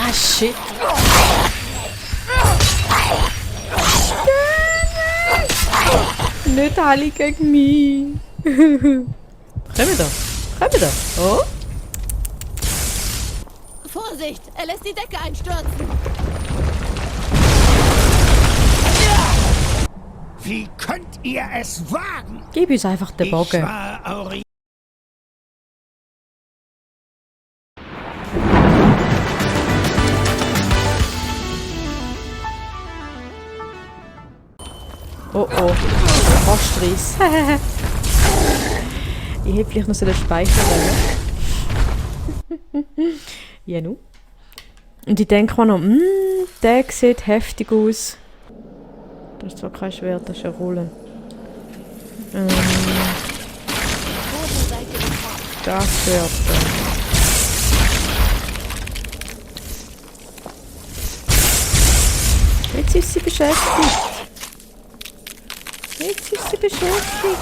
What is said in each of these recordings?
Ah, shit. Nicht alle gegen mich. Komm da. Komm da. Oh. Vorsicht! Er lässt die Decke einstürzen! Wie könnt ihr es wagen? Gib uns einfach den Ich Bogen. war eure... Oh oh. Fast Riss. Ich hätte vielleicht noch so den Speicher wollen. Ja, nu. Und ich denke mir noch, der sieht heftig aus. Das ist zwar kein Schwert, das ist eine Rolle. Das Schwert. Jetzt ist sie beschäftigt. Jetzt ist sie beschäftigt.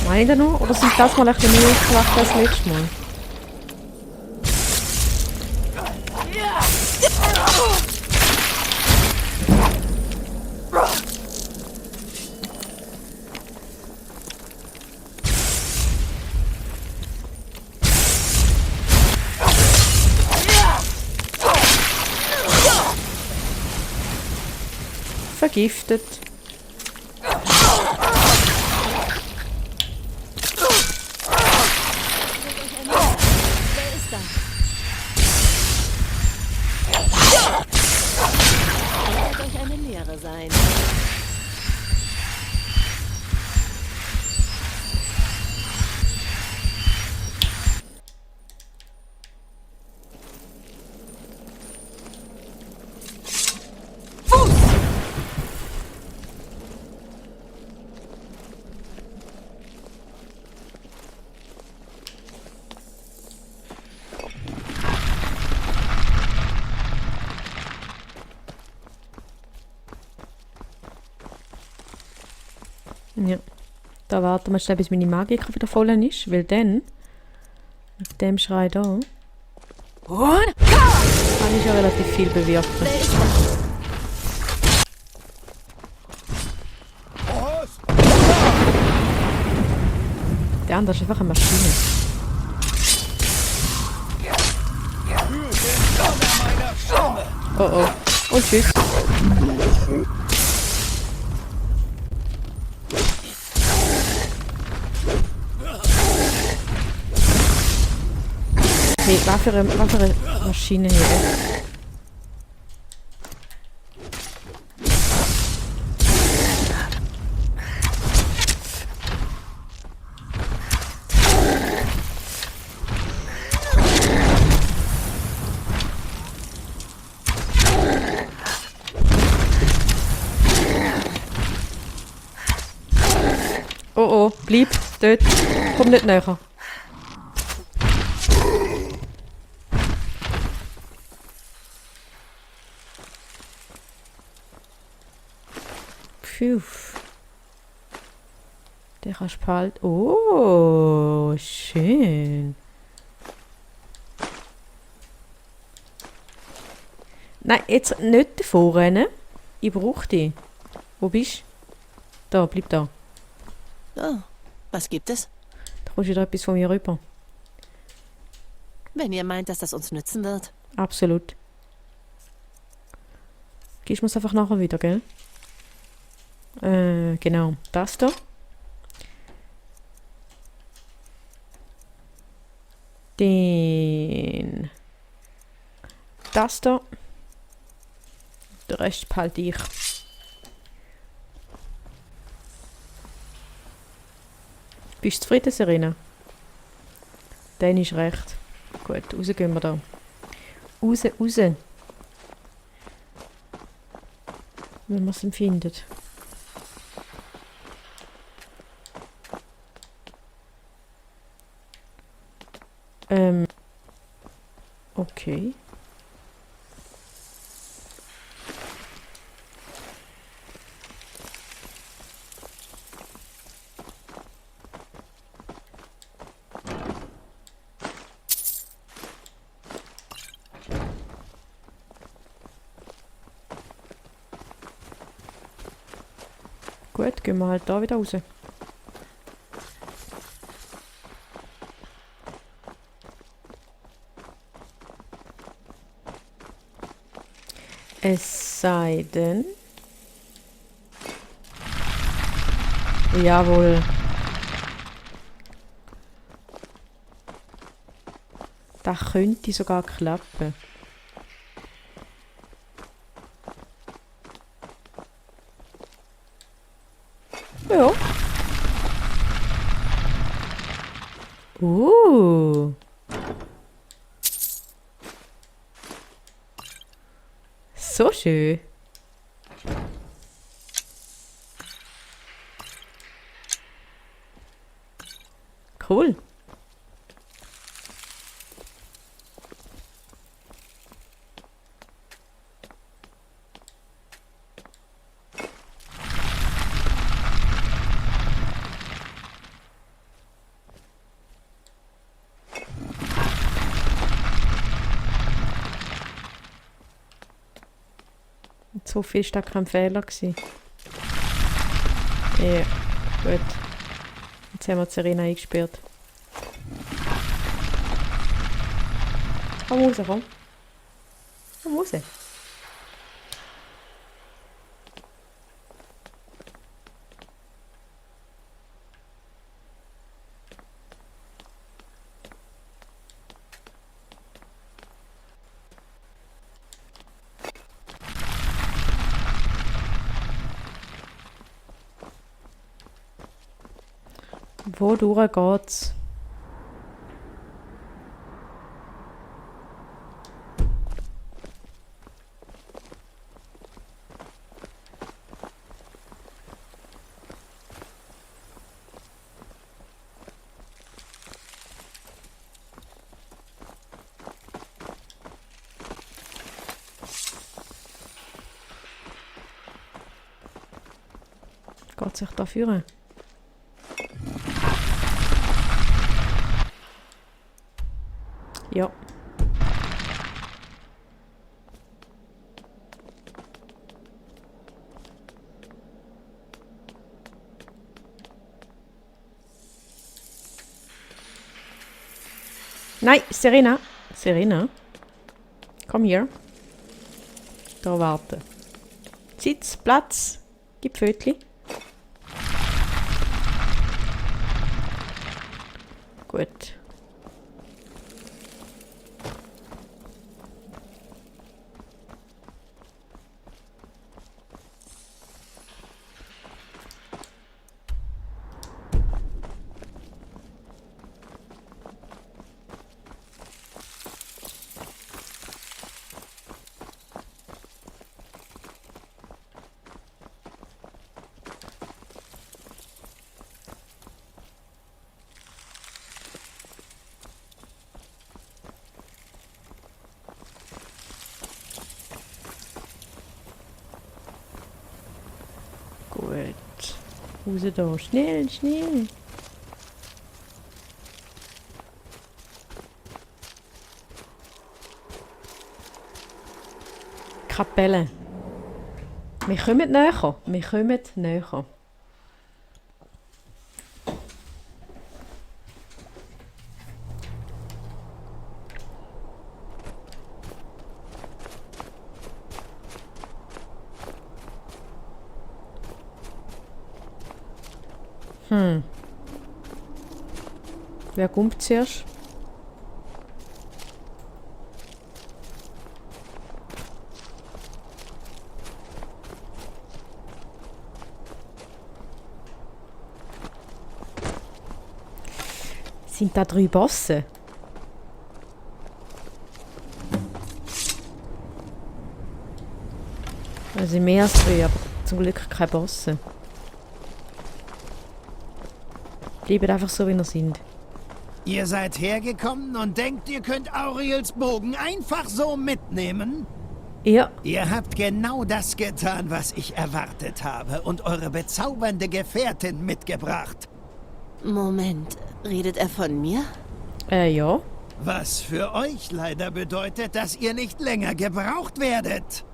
Meine ich da noch? Oder sind das mal ein bisschen mehr aufgewacht als letztes Mal? Vergiftet. Wer ist da? Das wird euch eine Lehre sein. Ja. Da warten wir schnell, bis meine Magik wieder voll ist, weil dann, mit dem Schrei da, kann ich ja relativ viel bewirken. Wer ist da? Der andere ist einfach eine Maschine. Oh oh. Und tschüss. Hey, was für eine Maschine hier? Oh oh, bleib dort. Komm nicht näher. Pfiuh. Der kannst du behalten. Oh, schön. Nein, jetzt nicht davor rennen. Ich brauche dich. Wo bist du? Da, bleib da. Oh, was gibt es? Da kommst du wieder etwas von mir rüber. Wenn ihr meint, dass das uns nützen wird. Absolut. Gibst mir es einfach nachher wieder, gell? Genau. Das da. Den. Das da. Den Rest behalte ich. Bist du zufrieden, Serena? Dann ist recht. Gut, raus gehen wir da. Raus, raus. Wenn man es findet. Okay. Gut, gehen wir halt da wieder raus. Es sei denn... Jawohl. Das könnte sogar klappen. Ja. So schön. Cool. So viel war kein Fehler gewesen. Ja, gut. Jetzt haben wir Serena eingesperrt. Komm raus, komm. Komm raus. Wodurch geht's? Geht sich da führen? Ja. Nein, Serena. Serena. Komm hier. Da warten. Sitz, Platz. Gib Fötli. Gut. Gut. Raus da. Schnell, schnell. Kapelle. Wir kommen näher. Wir kommen näher. Wer kommt zuerst? Sind da 3 Bosse? Also mehr als 3, aber zum Glück keine Bosse. Bleiben einfach so, wie wir sind. Ihr seid hergekommen und denkt, ihr könnt Auriels Bogen einfach so mitnehmen? Ja. Ihr habt genau das getan, was ich erwartet habe und eure bezaubernde Gefährtin mitgebracht. Moment, redet er von mir? Ja. Was für euch leider bedeutet, dass ihr nicht länger gebraucht werdet.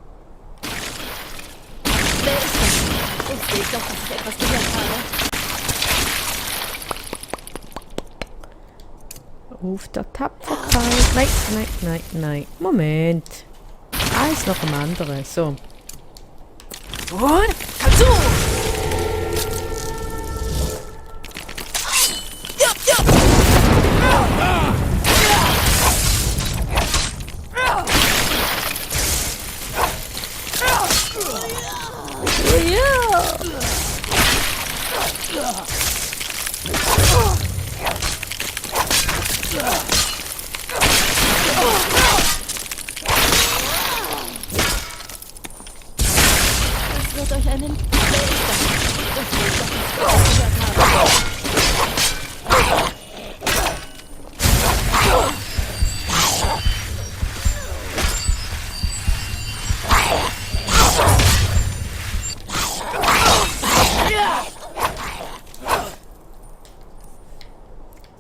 Wer ist das? Wusste ich doch, dass ich etwas gehört habe. Auf der Tapferkeit. Nein, nein, nein, nein. Moment. Eins nach dem anderen. So. Und? Kannst du! Ja, ja! Das wird euch einen... Wer ist das? Das will ich doch nicht gehört haben.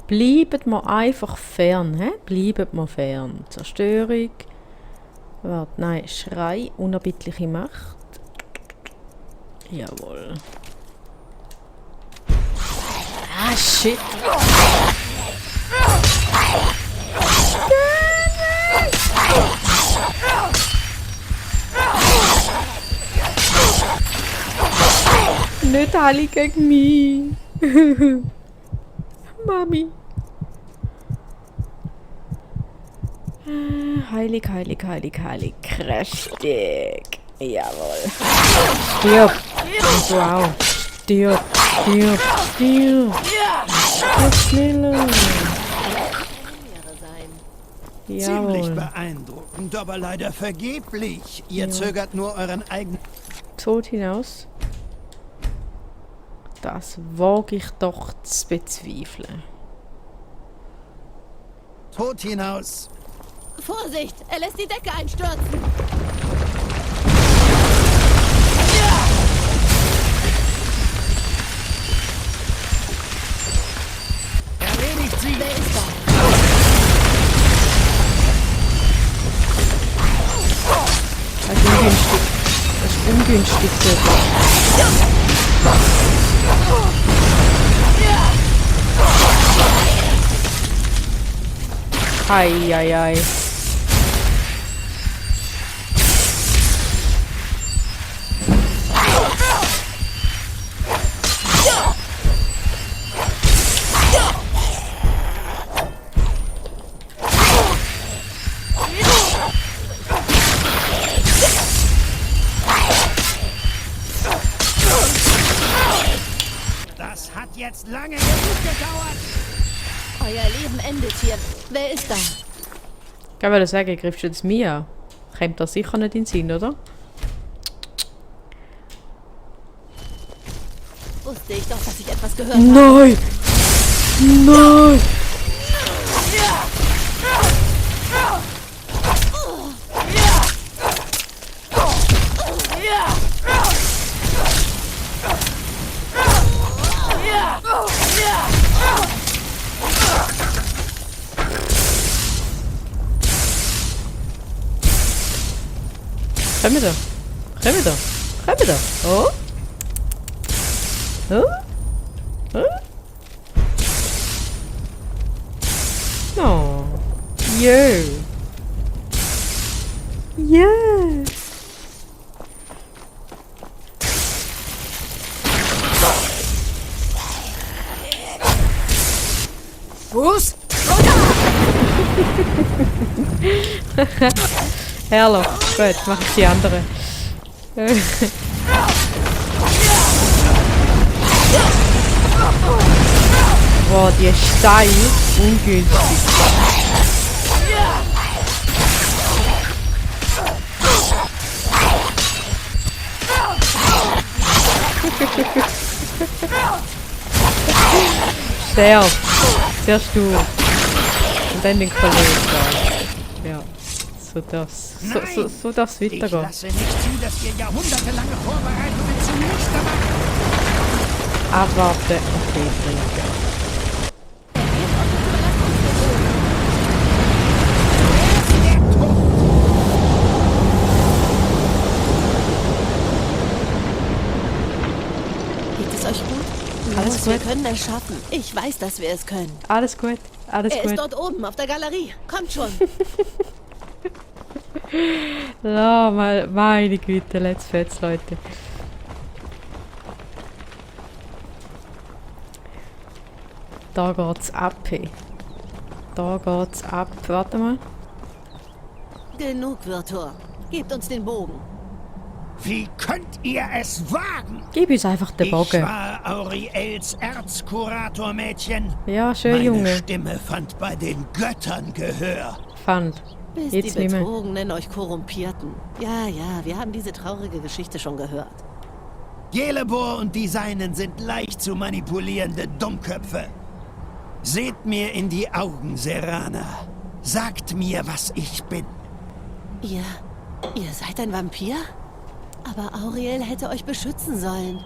Bleibt mir einfach fern, hä? Bleibt mir fern. Zerstörung. Warte, nein. Schrei. Unerbittliche Macht. Jawohl. Ah, shit. Nicht alle gegen mich. Mami. Heilig, heilig, heilig, heilig. Kräftig. Jawohl. Stirb. Wow. Stirb. Stirb. Stirb. Stirb schneller. Lehre sein. Ziemlich Jawohl. beeindruckend, aber leider vergeblich. Ihr zögert nur euren eigenen... Tod hinaus. Das wage ich doch zu bezweifeln. Tod hinaus. Vorsicht! Er lässt die Decke einstürzen! Erledigt sie! Wer ist da? Das ist ungünstig. Das ist ungünstig. Hei, hei, hei. Das hat jetzt lange genug gedauert. Euer Leben endet hier. Wer ist da? Ich würde sagen, greifst du jetzt mir an? Kommt das sicher nicht in den Sinn, oder? Wusste ich doch, dass ich etwas gehört habe. Nein! Nein! Komm wieder! Komm wieder! Komm wieder! Oh! Oh! Oh! Oh! Yeah! Yeah! Fuß! Herrlich! Gut, mach ich die andere. Boah, die ist steil. Ungünstig. Sehr. Sehr stur. Und dann den Kollegen da. Ja, so das. So darf es Ich weitergehen. lasse nicht zu, dass ihr jahrhundertelange Vorbereitungen zunichte macht. Abwarten. Okay, bringt. Geht es euch gut? Alles Los, wir gut. können es schaffen. Ich weiß, dass wir es können. Alles gut, alles Er gut. ist dort oben auf der Galerie. Kommt schon. Ja, meine Güte, let's fetz, Leute. Da geht's ab. Hey. Da geht's ab. Warte mal. Genug, Virtuor. Gebt uns den Bogen. Wie könnt ihr es wagen? Gib uns einfach den Ich Bogen. war Auriels Erzkurator-Mädchen. Ja, schön, Meine Junge. Stimme fand bei den Göttern Gehör. Fand. Bis Jetzt die nicht mehr. Betrogenen euch korrumpierten. Ja, wir haben diese traurige Geschichte schon gehört. Jelebor und die Seinen sind leicht zu manipulierende Dummköpfe. Seht mir in die Augen, Serana. Sagt mir, was ich bin. Ihr seid ein Vampir? Aber Auriel hätte euch beschützen sollen.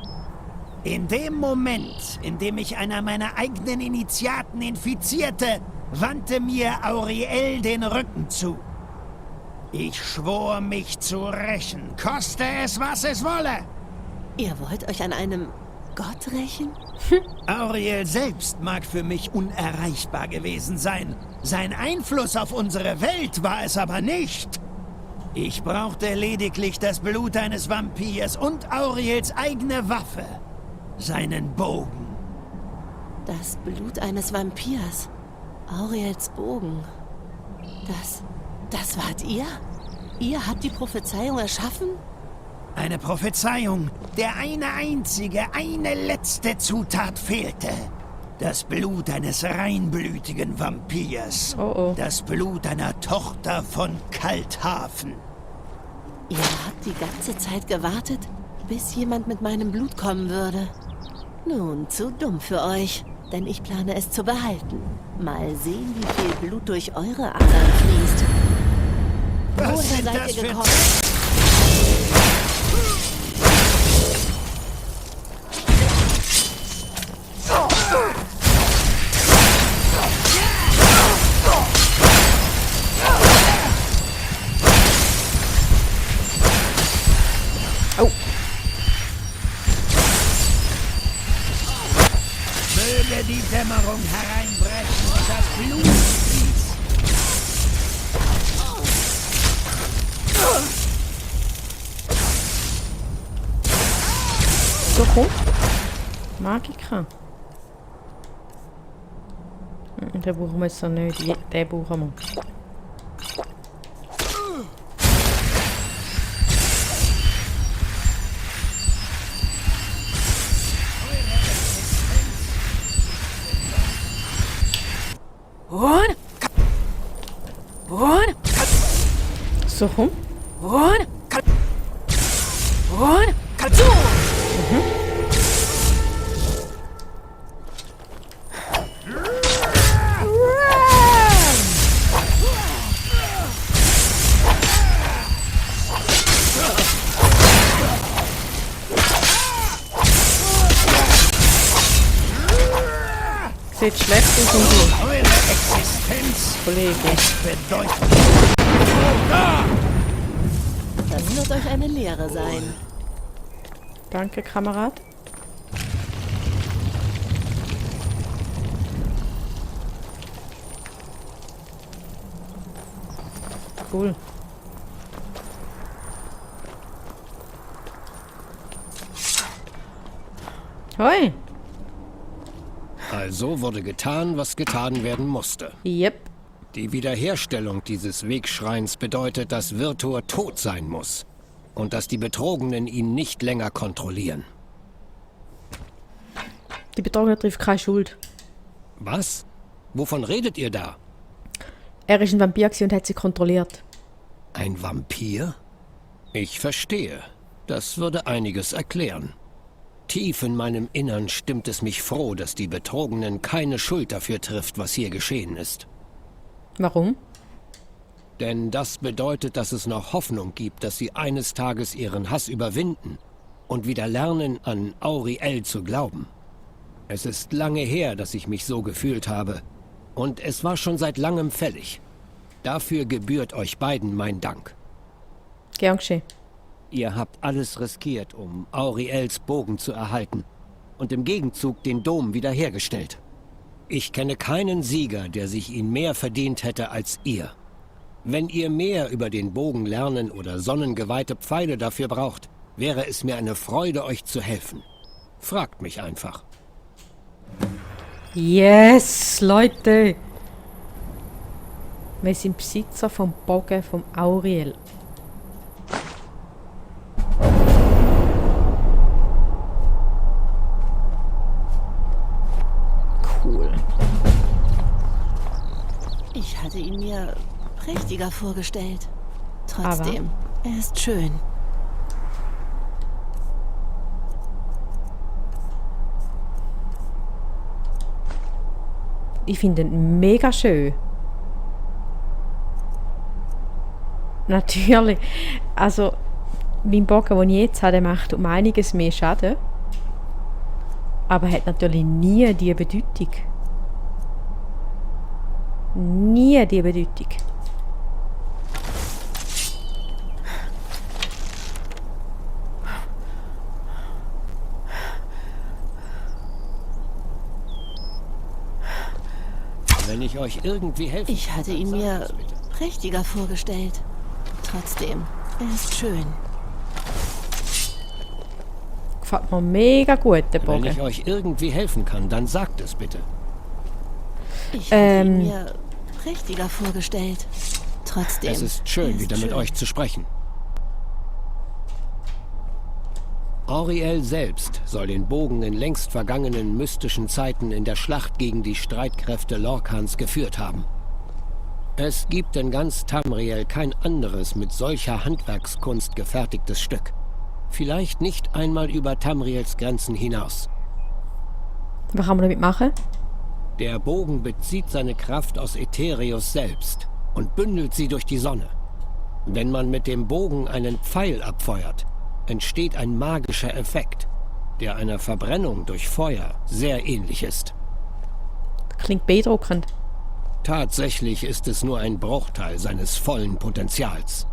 In dem Moment, in dem ich einer meiner eigenen Initiaten infizierte, wandte mir Auriel den Rücken zu. Ich schwor, mich zu rächen, koste es, was es wolle. Ihr wollt euch an einem Gott rächen? Auriel selbst mag für mich unerreichbar gewesen sein. Sein Einfluss auf unsere Welt war es aber nicht. Ich brauchte lediglich das Blut eines Vampirs und Auriels eigene Waffe. Seinen Bogen. Das Blut eines Vampirs. Auriels Bogen. Das wart ihr? Ihr habt die Prophezeiung erschaffen? Eine Prophezeiung, der eine letzte Zutat fehlte. Das Blut eines reinblütigen Vampirs. Oh oh. Das Blut einer Tochter von Kalthafen. Ihr habt die ganze Zeit gewartet, bis jemand mit meinem Blut kommen würde. Nun, zu dumm für euch, denn ich plane es zu behalten. Mal sehen, wie viel Blut durch eure Adern fließt. Was Woher sind seid das ihr für... gekommen? Möge die Dämmerung hereinbrechen und das Blut fließt. So, komm. Magika. Den brauchen wir jetzt noch nicht. Den brauchen wir. So, komm. Sieht schlecht aus und gut, Eure Existenz Kollege. bedeutet... Das wird euch eine Lehre sein. Danke, Kamerad. Cool. Hoi. Also wurde getan, was getan werden musste. Yep. Die Wiederherstellung dieses Wegschreins bedeutet, dass Virtuor tot sein muss und dass die Betrogenen ihn nicht länger kontrollieren. Die Betrogene trifft keine Schuld. Was? Wovon redet ihr da? Er ist ein Vampir gewesen und hat sie kontrolliert. Ein Vampir? Ich verstehe. Das würde einiges erklären. Tief in meinem Innern stimmt es mich froh, dass die Betrogenen keine Schuld dafür trifft, was hier geschehen ist. Warum? Denn das bedeutet, dass es noch Hoffnung gibt, dass sie eines Tages ihren Hass überwinden und wieder lernen, an Auriel zu glauben. Es ist lange her, dass ich mich so gefühlt habe. Und es war schon seit langem fällig. Dafür gebührt euch beiden mein Dank. Gern geschehen. Ihr habt alles riskiert, um Auriels Bogen zu erhalten und im Gegenzug den Dom wiederhergestellt. Ich kenne keinen Sieger, der sich ihn mehr verdient hätte als ihr. Wenn ihr mehr über den Bogen lernen oder sonnengeweihte Pfeile dafür braucht, wäre es mir eine Freude, euch zu helfen. Fragt mich einfach. Yes, Leute! Wir sind Besitzer vom Bogen vom Auriel. Cool. Ich hatte ihn mir prächtiger vorgestellt. Trotzdem, er ist schön. Ich finde ihn mega schön. Natürlich. Also, mein Bogen, den ich jetzt habe, macht um einiges mehr Schaden. Aber hat natürlich nie die Bedeutung. Nie die Bedeutung. Wenn ich euch irgendwie helfen Ich hatte ihn kann, mir sagt es bitte. prächtiger vorgestellt. Trotzdem, er ist schön. Gefällt mir mega gut, der Wenn Bogen. ich euch irgendwie helfen kann, dann sagt es bitte. Ich hatte ihn mir prächtiger vorgestellt. Trotzdem, Es ist schön, er wieder mit schön. euch zu sprechen. Auriel selbst soll den Bogen in längst vergangenen mystischen Zeiten in der Schlacht gegen die Streitkräfte Lorkhans geführt haben. Es gibt in ganz Tamriel kein anderes mit solcher Handwerkskunst gefertigtes Stück. Vielleicht nicht einmal über Tamriels Grenzen hinaus. Was kann man damit machen? Der Bogen bezieht seine Kraft aus Aetherius selbst und bündelt sie durch die Sonne. Wenn man mit dem Bogen einen Pfeil abfeuert, entsteht ein magischer Effekt, der einer Verbrennung durch Feuer sehr ähnlich ist. Klingt beeindruckend. Tatsächlich ist es nur ein Bruchteil seines vollen Potenzials.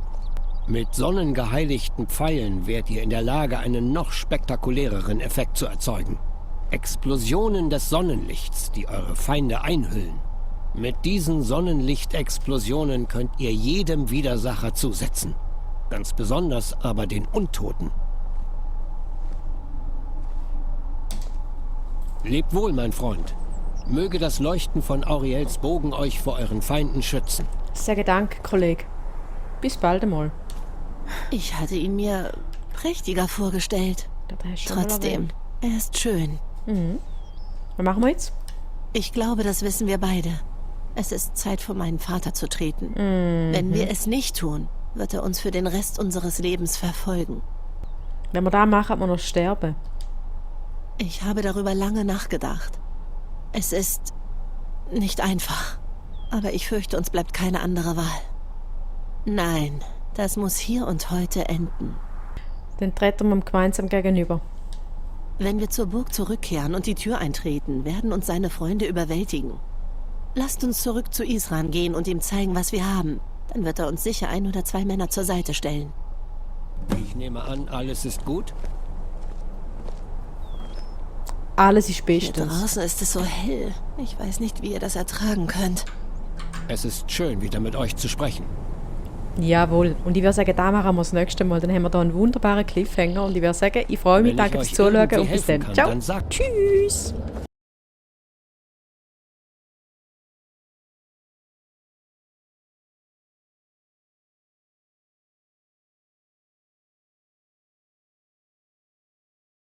Mit sonnengeheiligten Pfeilen wärt ihr in der Lage, einen noch spektakuläreren Effekt zu erzeugen. Explosionen des Sonnenlichts, die eure Feinde einhüllen. Mit diesen Sonnenlichtexplosionen könnt ihr jedem Widersacher zusetzen. Ganz besonders aber den Untoten. Lebt wohl, mein Freund. Möge das Leuchten von Auriels Bogen euch vor euren Feinden schützen. Sehr Dank, Kollege. Bis bald einmal. Ich hatte ihn mir prächtiger vorgestellt. Das hast du schon mal Trotzdem, erwähnt. er ist schön. Was machen wir jetzt? Ich glaube, das wissen wir beide. Es ist Zeit, vor meinen Vater zu treten. Wenn wir es nicht tun, wird er uns für den Rest unseres Lebens verfolgen. Wenn wir das machen, wird man noch sterben. Ich habe darüber lange nachgedacht. Es ist nicht einfach. Aber ich fürchte, uns bleibt keine andere Wahl. Nein, das muss hier und heute enden. Dann treten wir ihm gemeinsam gegenüber. Wenn wir zur Burg zurückkehren und die Tür eintreten, werden uns seine Freunde überwältigen. Lasst uns zurück zu Isran gehen und ihm zeigen, was wir haben. Dann wird er uns sicher 1 oder 2 Männer zur Seite stellen. Ich nehme an, alles ist gut? Alles ist Hier bestens. draußen ist es so hell. Ich weiß nicht, wie ihr das ertragen könnt. Es ist schön, wieder mit euch zu sprechen. Jawohl. Und ich würde sagen, da machen wir das nächste Mal. Dann haben wir da einen wunderbaren Cliffhanger. Und ich würde sagen, ich freue mich, Wenn ich danke fürs euch Zuschauen irgendwie und bis helfen dann. kann, Ciao. dann sagt- Tschüss.